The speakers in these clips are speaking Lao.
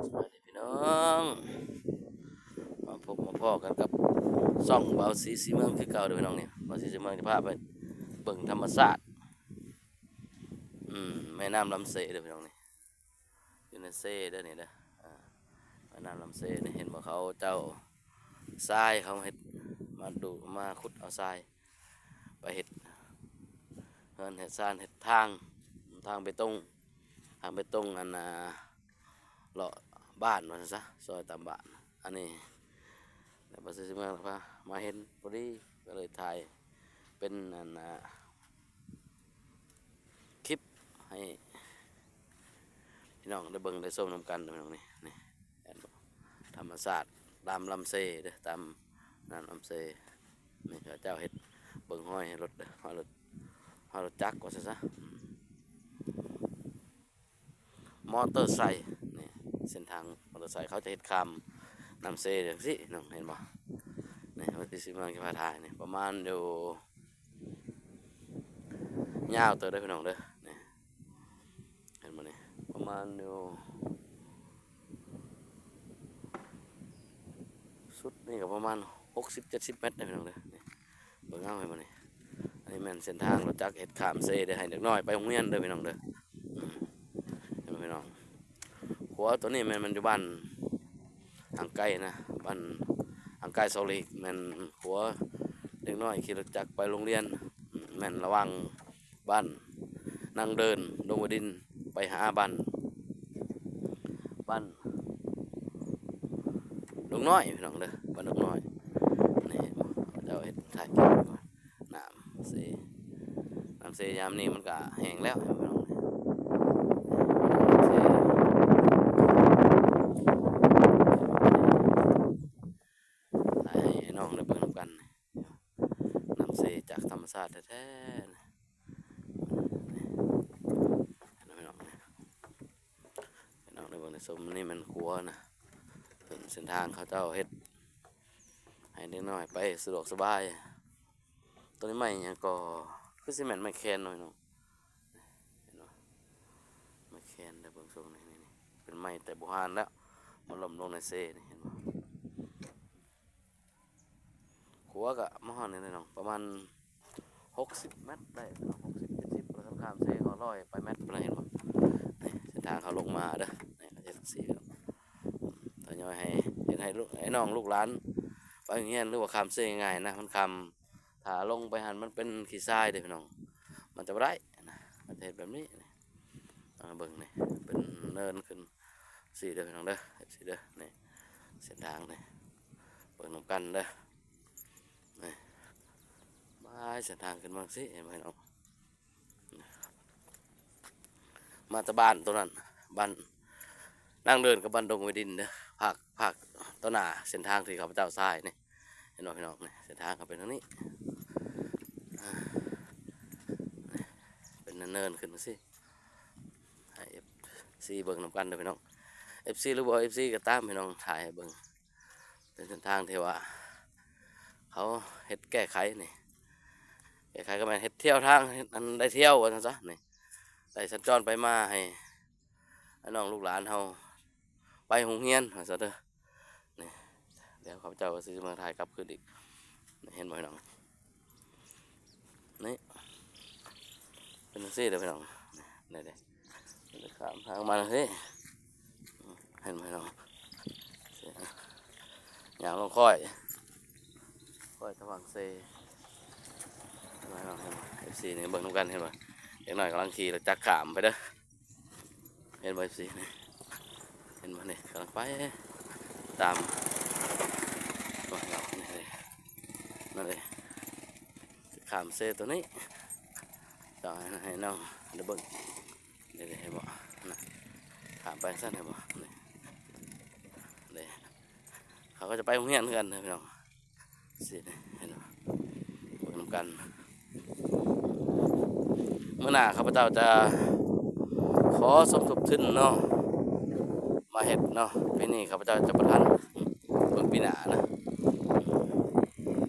ສະບາຍດີພີ່ນ້ອງ ມາພົບມາພໍ້ກັນກັບຊ່ອງບ່າວສີສີເມືອງຄືເກົ່າເດີພີ່ນ້ອງ. ນີ້ບ່າວສີສີເມືອງຈະພາໄປເບິ່ງທຳມະຊາດ ອືມ ແມ່ນ້ຳລຳເຊເດີພີ່ນ້ອງ. ນີ້ຢູ່ໃນເຊເດີນີ້ເດີ ອາ ແມ່ນ້ຳລຳເຊນີ້ ເຫັນບໍ່ ເຂົາເຈົ້າຊາຍ ເຂົາເຮັດມາດູ ມາຂຸດເອົາຊາຍ ໄປເຮັດເຮືອນເຮັດຊານ ເຮັດທາງ ທາງເບຕົງ ທາງເບຕົງ ອັນນ່າ ເລາະບ້ານວ່າຊັ້ນຊະ ຊອຍຕາມບ້ານ. ອັນນີ້ແລ້ວບ່າວສີສີເມືອງພາມາເຫັນພໍດີ ກໍເລີຍຖ່າຍເປັນ ອັນນ່າ ຄລິບໃຫ້ພີ່ນ້ອງໄດ້ເບິ່ງໄດ້ຊົມນຳກັນເດີພີ່ນ້ອງ. ນີ້ ນີ້ ເຫັນບໍ່ ທຳມະຊາດຕາມລຳເຊເດີ ຕາມນ້ຳລຳເຊ. ນີ້ເຂົາເຈົ້າເຮັດ ເບິ່ງຮອຍໃຫ້ລົດເດີ ຮອຍລົດ ຮອຍລົດຈັກວ່າຊັ້ນຊະ ອືມ ມໍເຕີໄຊ. ນີ້ເສັ້ນທາງມໍເຕີໄຊ ເຂົາຈະເຮັດຂ້າມນ້ຳເຊຈັ່ງຊີ້ເນາະ ເຫັນບໍ່? ນີ້ ມັນຊິ ຊິມາ ຈະພາຖ່າຍນີ້ ປະມານຢູ່ ຍາວເຕີບເດີພີ່ນ້ອງເດີ. ນີ້ ເຫັນບໍ່ນີ້ ປະມານຢູ່ ສຸດນີ້ກໍປະມານຫົກສິບເຈັດສິບແມັດເດີພີ່ນ້ອງເດີ. ນີ້ ເບິ່ງເອົາ ເຫັນບໍ່ນີ້ ອັນນີ້ແມ່ນເສັ້ນທາງລົດຈັກເຮັດຂ້າມເຊເດີ ໃຫ້ເດັກນ້ອຍໄປໂຮງຮຽນເດີພີ່ນ້ອງເດີ. ອືມ ເຫັນບໍ່ພີ່ນ້ອງ ຂົວໂຕນີ້ແມ່ນມັນຢູ່ບ້ານຫາງໄກນະ ບ້ານຫາງໄກເສົາຫຼີກ ແມ່ນຂົວເດັກນ້ອຍຂີ່ລົດຈັກໄປໂຮງຮຽນ ແມ່ນລະຫວ່າງ ບ້ານນາງເດີນ ດົງວະດິນ ໄປຫາບ້ານ ບ້ານດົງນ້ອຍ ພີ່ນ້ອງເດີ ບ້ານດົງນ້ອຍ. ນີ້ ເຂົາເຈົ້າເຮັດຖ່າຍເກັບນ້ຳເຊ ນ້ຳເຊຍາມນີ້ມັນກະແຫ້ງແລ້ວ ພີ່ນ້ອງ. ຖ່າຍໃຫ້ນ້ອງໄດ້ເບິ່ງນຳກັນ ນ້ຳເຊຈາກທຳມະຊາດແທ້ໆ. ພີ່ນ້ອງ ພີ່ນ້ອງໄດ້ເບິ່ງໄດ້ຊົມ ນີ້ແມ່ນຂົວນະ ເປັນເສັ້ນທາງເຂົາເຈົ້າເຮັດໃຫ້ເດັກນ້ອຍໄປສະດວກສະບາຍ. ໂຕນີ້ໄມ້ຫຍັງກໍ ຄືຊິແມ່ນໄມ້ແຄນເນາະພີ່ນ້ອງ ເຫັນບໍ່ ໄມ້ແຄນເດີ ເບິ່ງຊົງນີ້ ນີ້ ນີ້ ເປັນໄມ້ແຕ່ບູຮານແລ້ວ ມາລົ້ມລົງໃນເຊນີ້ ເຫັນບໍ່? ຂົວກະມາຮອດນີ້ແຫຼະເນາະ ປະມານຫົກສິບແມັດໄດ້ເນາະ ຫົກສິບ ເຈັດສິບ ແລ້ວຂ້າມເຊກໍຮ້ອຍປາຍແມັດພຸ້ນນະ ເຫັນບໍ່? ນີ້ເສັ້ນທາງເຂົາລົງມາເດີ ນີ້ເຂົາເຮັດຈັ່ງຊີ້ເນາະ ທະຍອຍໃຫ້ ເຮັດໃຫ້ລູກ ໃຫ້ນ້ອງລູກຫຼານໄປໂຮງຮຽນ ຫຼືວ່າຂ້າມເຊງ່າຍນະ ມັນຂ້າມ ຖ້າລົງໄປຫັ້ນມັນເປັນຂີ້ຊາຍເດ້ພີ່ນ້ອງ ມັນຈະບໍ່ໄດ້ນະ ມັນຈະເຮັດແບບນີ້ ເບິ່ງນີ້ ເປັນເນີນຂຶ້ນຊີ້ເດີພີ່ນ້ອງເດີ ເອັຟຊີເດີ ນີ້ເສັ້ນທາງນີ້ ເບິ່ງນຳກັນເດີ ນີ້ ບາຍເສັ້ນທາງຂຶ້ນມາຊີ້ ເຫັນບໍ່ພີ່ນ້ອງ? ມາແຕ່ບ້ານໂຕນັ້ນ ບ້ານນາງເດີນກັບບ້ານດົງໄວດິນເດີ ພາກ ພາກຕໍ່ໜ້າເສັ້ນທາງທີ່ຂ້າພະເຈົ້າສາຍນີ້ ເຫັນບໍ່ພີ່ນ້ອງ? ນີ້ເສັ້ນທາງກໍເປັນທາງນີ້ ອາ ເປັນເນີນໆຂຶ້ນຈັ່ງຊີ້ ໃຫ້ເອັຟຊີເບິ່ງນຳກັນເດີພີ່ນ້ອງ ເອັຟຊີ ຫຼືບໍ່ເອັຟຊີກໍຕາມພີ່ນ້ອງ ຖ່າຍໃຫ້ເບິ່ງ ເປັນເສັ້ນທາງທີ່ວ່າເຂົາເຮັດແກ້ໄຂນີ້ ແກ້ໄຂກໍແມ່ນເຮັດທ່ຽວທາງ ເຮັດອັນໄດ້ທ່ຽວວ່າຊັ້ນຊະ ນີ້ ໄດ້ສັນຈອນໄປມາໃຫ້ ໃຫ້ນ້ອງລູກຫຼານເຮົາໄປໂຮງຮຽນວ່າຊັ້ນເດີ ນີ້ ດຽວຂ້າພະເຈົ້າກໍຊິມາຖ່າຍກັບຄືນອີກ ເຫັນບໍ່ພີ່ນ້ອງ? ນີ້ ເປັນຈັ່ງຊີ້ເດີພີ່ນ້ອງ ນີ້ເດ້ ຂ້າມທາງມາຈັ່ງຊີ້ ເຫັນບໍ່ພີ່ນ້ອງ? ຍ່າງລົງຄ້ອຍ ຄ້ອຍຕະຫວ່າງເຊ ເຫັນບໍ່ພີ່ນ້ອງ? ເຫັນບໍ່? ເອັຟຊີນີ້ເບິ່ງນຳກັນ ເຫັນບໍ່? ເດັກນ້ອຍກຳລັງຂີ່ລົດຈັກຂ້າມໄປເດີ ເຫັນບໍ່ ເອັຟຊີ ນີ້ ເຫັນບໍ່ ນີ້ກຳລັງໄປຕາມ ນີ້ເດ້ ນັ້ນເດ້ ຂ້າມເຊໂຕນີ້ ຈະໃຫ້ນ້ອງໄດ້ເບິ່ງ ນີ້ເດ້ ເຫັນບໍ່ ນັ້ນ ຂ້າມໄປຊັ້ນ ເຫັນບໍ່ ນີ້ ເດ້ ເຂົາກໍຈະໄປໂຮງຮຽນຄືກັນເດີພີ່ນ້ອງ ຊີ້ເຫັນບໍ່ ເບິ່ງນຳກັນ ມື້ໜ້າຂ້າພະເຈົ້າຈະຂໍສົມທົບທຶນເນາະ ມາເຮັດເນາະ ປີນີ້ຂ້າພະເຈົ້າຈະບໍ່ທັນ ເບິ່ງປີໜ້ານະ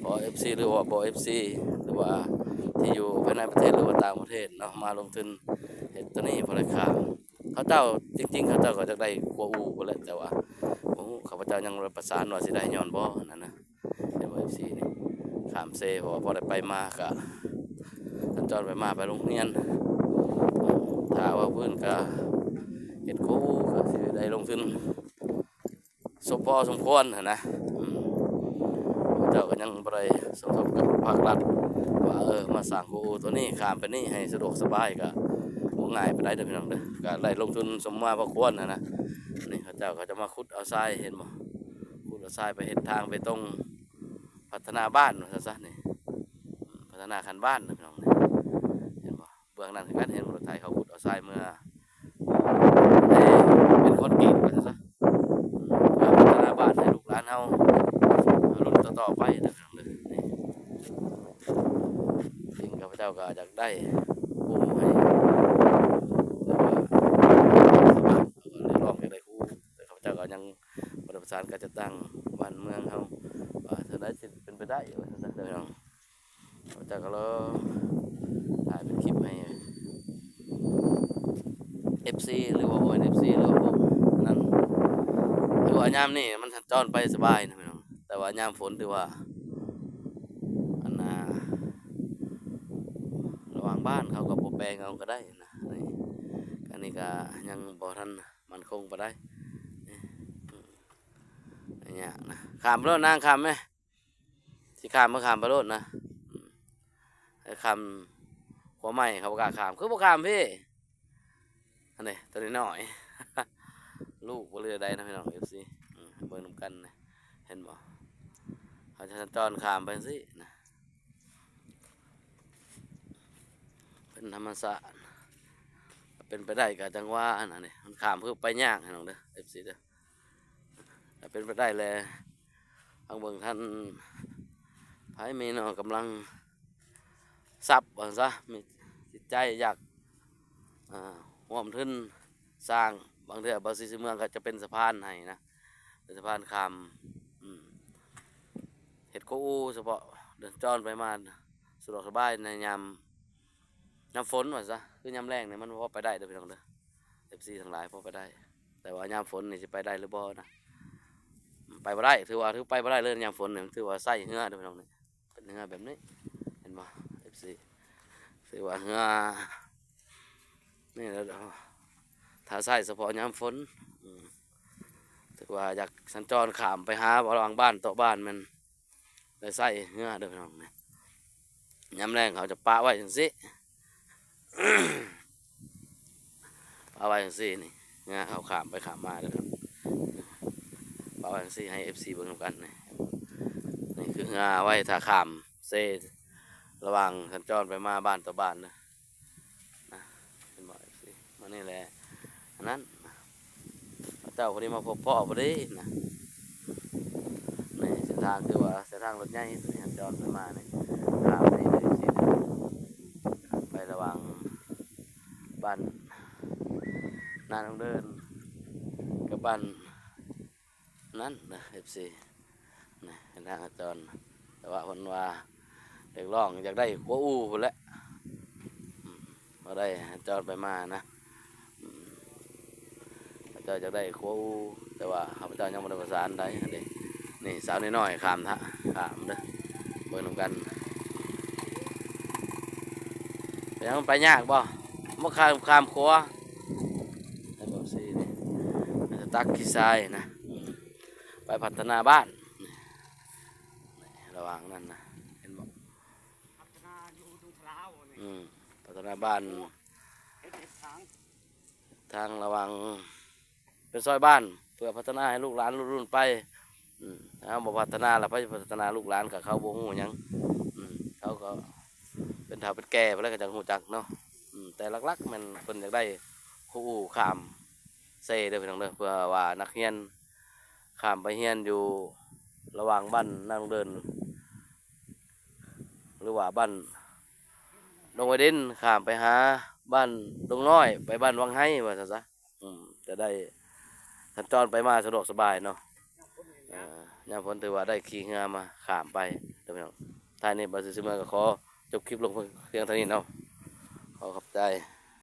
ຂໍເອັຟຊີ ຫຼືວ່າບໍ່ເອັຟຊີ ຫຼືວ່າທີ່ຢູ່ພາຍໃນປະເທດ ຫຼືວ່າຕ່າງປະເທດເນາະ ມາລົງທຶນເຮັດໂຕນີ້ ເພາະໄດ້ຄ່າ ເຂົາເຈົ້າ ຈິງໆ ເຂົາເຈົ້າກໍຢາກໄດ້ຂົວອູ່ພຸ້ນແຫຼະ ແຕ່ວ່າ ໂອ້ ຂ້າພະເຈົ້າຍັງບໍ່ໄດ້ປະສານວ່າຊິໄດ້ຍ້ອນບໍ່ຫັ້ນນະ ເຫັນບໍ່ ເອັຟຊີ ນີ້ ຂ້າມເຊ ເພາະວ່າພໍໄດ້ໄປມາກະສັນຈອນໄປມາ ໄປໂຮງຮຽນ ຖ້າວ່າເພິ່ນກະເຮັດຄູ ກະຊິໄດ້ລົງທຶນສົມພໍສົມຄວນຫັ້ນນະ ອືມ ເຈົ້າກໍຍັງບໍ່ໄດ້ສົມທົບກັບພາກລັດວ່າ ເອີ ມາສ້າງຄູໂຕນີ້ ຂ້າມໄປນີ້ໃຫ້ສະດວກສະບາຍ ກະບໍ່ງ່າຍປານໃດເດີພີ່ນ້ອງເດີ ກະໄດ້ລົງທຶນສົມມາພໍຄວນຫັ້ນນະ ນີ້ເຂົາເຈົ້າກໍຈະມາຂຸດເອົາຊາຍ ເຫັນບໍ່ ຂຸດເອົາຊາຍໄປເຮັດທາງເບຕົງ ພັດທະນາບ້ານວ່າຊັ້ນຊະນີ້ ພັດທະນາຂັ້ນບ້ານນະພີ່ນ້ອງ ເຫັນບໍ່ ເບື້ອງນັ້ນຄືກັນ ເຫັນບໍ່ ລົດໄຖເຂົາຂຸດເອົາຊາຍເມືອ ເປັນຄອນກຣີດວ່າຊັ້ນຊະ ເພື່ອພັດທະນາບ້ານໃຫ້ລູກຫຼານເຮົາລຸ້ນຕໍ່ໆໄປເດີພີ່ນ້ອງເດີ ນີ້ ຈິງຂ້າພະເຈົ້າກໍຢາກໄດ້ ໂອ້ ໃຫ້ ແຕ່ວ່າ ເຮົາກໍຮຽກຮ້ອງຢາກໄດ້ຄູ ແຕ່ຂ້າພະເຈົ້າກໍຍັງ ບໍ່ໄດ້ປະສານການຈັດຕັ້ງບ້ານເມືອງເຮົາວ່າເທົ່າໃດ ຊິເປັນໄປໄດ້ວ່າຊັ້ນເດີພີ່ນ້ອງ ເຈົ້າກໍລໍຖ່າຍເປັນຄລິບໃຫ້ເອັຟຊີ ຫຼືວ່າບໍ່ແມ່ນເອັຟຊີ ຫຼືວ່າພວກນັ້ນ ຄືວ່າຍາມນີ້ມັນສັນຈອນໄປສະບາຍນະພີ່ນ້ອງ ແຕ່ວ່າຍາມຝົນຖືວ່າ ອັນນ່າ ລະຫວ່າງບ້ານເຂົາກໍບໍ່ແປງເອົາກໍໄດ້ນະ ອັນນີ້ ອັນນີ້ກໍຍັງບໍ່ທັນ ໝັ້ນຄົງປານໃດ ຍາກນະ ຂ້າມໄປໂລດນາງ ຂ້າມແມ ຊິຂ້າມກໍຂ້າມໄປໂລດນະ ໄອ້ຂ້າມຂົວໃໝ່ເຂົາບໍ່ກ້າຂ້າມ ຄືບໍ່ຂ້າມພີ້ ຫັ້ນເດ ຕົວນ້ອຍໆ ລູກບໍ່ເຫຼືອໃດນະພີ່ນ້ອງ ເອັຟຊີ ເບິ່ງນຳກັນນະ ເຫັນບໍ່ ເຂົາຈະສັນຈອນຂ້າມໄປຈັ່ງຊີ້ນະ ເປັນທຳມະຊາດ ເປັນໄປໄດ້ກໍຈັ່ງວ່າຫັ້ນນະ ມັນຂ້າມຄືໄປຍາກພີ່ນ້ອງເດີ ເອັຟຊີ ເດີ ຖ້າເປັນໄປໄດ້ແລ້ວ ທາງເບິ່ງທ່ານ ໃຜມີເນາະ ກຳລັງຊັບວ່າຊັ້ນຊະ ມີຈິດໃຈຢາກ ອ່າ ຮ່ວມທຶນສ້າງ ບາງເທື່ອບ່າວສີສີເມືອງກໍຈະເປັນສະພານໃຫ້ນະ ເປັນສະພານຂ້າມ ອືມ ເຮັດໂຄອູສະເພາະ ເດີນຈອນໄປມາສະດວກສະບາຍໃນຍາມ ຍາມຝົນວ່າຊະ ຄືຍາມແລ້ງນີ້ມັນບໍ່ພໍໄປໄດ້ເດີພີ່ນ້ອງເດີ ເອັຟຊີ ທັງຫຼາຍ ພໍໄປໄດ້ ແຕ່ວ່າຍາມຝົນນີ້ຊິໄປໄດ້ຫຼືບໍ່ນະ ໄປບໍ່ໄດ້ ຖືວ່າ ຖືໄປບໍ່ໄດ້ເລີຍ ຍາມຝົນນີ້ ຖືວ່າໃຊ້ເຮືອເດີພີ່ນ້ອງ ເປັນເຮືອແບບນີ້ ເຫັນບໍ່ ເອັຟຊີ ຖືວ່າເຮືອນີ້ແຫຼະ ຖ້າໃຊ້ສະເພາະຍາມຝົນ ອືມ ຖືວ່າຢາກສັນຈອນຂ້າມໄປຫາ ລະຫວ່າງບ້ານຕໍ່ບ້ານແມ່ນ ໄດ້ໃຊ້ເຮືອເດີພີ່ນ້ອງ ຍາມແລ້ງເຂົາຈະປະໄວ້ຈັ່ງຊີ້ ປະໄວ້ຈັ່ງຊີ້ນີ້ ເຮືອເຂົາຂ້າມໄປຂ້າມມາເດີ ປະໄວ້ຈັ່ງຊີ້ ໃຫ້ເອັຟຊີເບິ່ງນຳກັນນີ້ ນີ້ຄືເຮືອໄວ້ຖ້າຂ້າມເຊ ລະຫວ່າງສັນຈອນໄປມາບ້ານຕໍ່ບ້ານເດີ. ນະ ເຫັນບໍ່ ເອັຟຊີ ມື້ນີ້ແຫຼະ ອັນນັ້ນ ເຂົາເຈົ້າພໍດີມາພົບພໍ້ພໍດີນະ ໃນເສັ້ນທາງ ຄືວ່າເສັ້ນທາງລົດໃຫຍ່ ສັນຈອນໄປມານີ້ ຂ້າມນີ້ເດີ ເອັຟຊີ ໄປລະຫວ່າງບ້ານນານອງເດີນກັບບ້ານ ນັ້ນນະ ເອັຟຊີ ນະ ເປັນທາງສັນຈອນ ແຕ່ວ່າເພິ່ນວ່າຮຽກຮ້ອງຢາກໄດ້ຂົວອູ່ພຸ້ນແຫຼະ ອືມ ບໍ່ໄດ້ສັນຈອນໄປມານະ ອືມ ເຂົາເຈົ້າຢາກໄດ້ຂົວອູ່ ແຕ່ວ່າຂ້າພະເຈົ້າຍັງບໍ່ໄດ້ປະສານໃດຫັ້ນເດ ນີ້ສາວນ້ອຍໆ ຂ້າມທະ ຂ້າມເດີ ເບິ່ງນຳກັນ ເປັນຫຍັງໄປຍາກບໍ່? ບໍ່ຂ້າມ ຂ້າມຂົວ ໄດ້ບໍ່? ເອັຟຊີ ນີ້ ຕັກຂີ້ຊາຍນະ ອືມ ໄປພັດທະນາບ້ານ ນີ້ ລະຫວ່າງນັ້ນນະ ເຫັນບໍ່? ພັດທະນາຢູ່ດົງທະລາວນີ້ ອືມ ພັດທະນາບ້ານ ເຮັດ ເຮັດທາງ ທາງລະຫວ່າງເປັນຊອຍບ້ານ ເພື່ອພັດທະນາໃຫ້ລູກຫຼານລຸ້ນໆໄປ ອືມ ຖ້າເຮົາບໍ່ພັດທະນາລະ ໃຜພັດທະນາລູກຫຼານ ກໍເຂົາບໍ່ຮູ້ຫຍັງ ອືມ ເຂົາກໍເປັນເຖົ້າເປັນແກ່ໄປແລ້ວ ກໍຈັ່ງຮູ້ຈັກເນາະ ອືມ ແຕ່ຫຼັກໆແມ່ນເພິ່ນຢາກໄດ້ຄູອູ່ຂ້າມເຊເດີພີ່ນ້ອງເດີ ເພື່ອວ່ານັກຮຽນ ຂ້າມໄປຮຽນຢູ່ລະຫວ່າງບ້ານນາດອງເດີນ ຫຼືວ່າບ້ານດົງໄວດິນ ຂ້າມໄປຫາບ້ານດົງນ້ອຍ ໄປບ້ານວັງໄຮ ວ່າຊັ້ນຊະ ອືມ ຈະໄດ້ສັນຈອນໄປມາສະດວກສະບາຍເນາະ ເອີ ຍາມຝົນຖືວ່າໄດ້ຂີ່ເຮືອມາຂ້າມໄປເດີພີ່ນ້ອງ ທ້າຍນີ້ບ່າວສີເມືອງກໍຂໍຈົບຄລິບລົງພຽງເທົ່ານີ້ເນາະ ຂໍຂອບໃຈ.